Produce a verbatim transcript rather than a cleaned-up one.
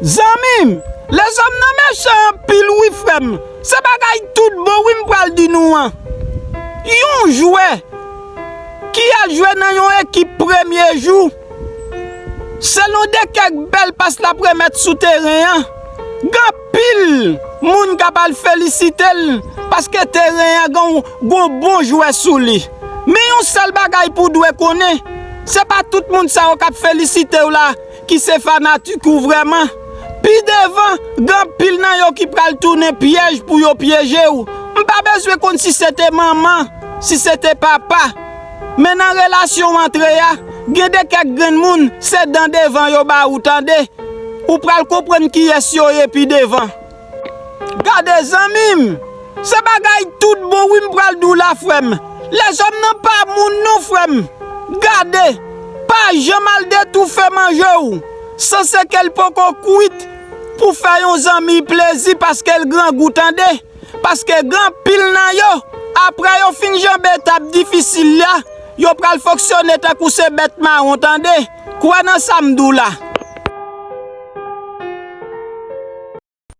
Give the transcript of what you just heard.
Zanmi m, lezòm nan mechan anpil wi frè m. Se bagay tout bon wi m pral di nou an. Yon jwè ki al jwe nan yon ekip premye jou, selon de kèk bèl pas l ap remèt sou teren an, gen anpil moun k ap al felisite l paske teren an gen yon bon jwè sou li. Men yon sèl bagay pou w dwe konnen, se pa tout moun sa yo k ap felisite w la ki se fanatik ou vrèman. Pi devan, gen anpil nan yo ki pral tounen pyèj pou yo pyeje w. M pa bezwen konn si se te manman, si se te papa. Men nan relasyon w antre a, gen de kèk grenn moun, se dan devan yo ba ou tande. Ou pral konprann kiyès yo ye pi devan. Gade zanmi m, se bagay tout bon wi m pral di w la frè m. Lezòm nan pa moun non frè m. Gade, pa janm al detoufe manje w san se ke l poko kwit pou fè yon zanmi plezi paske l grangou tande. Paske gen anpil nan yo, apre yo fin janbe etap difisil la, yo pral fonksyone tankou se bèt mawon tande. Kwè nan sa m di w la.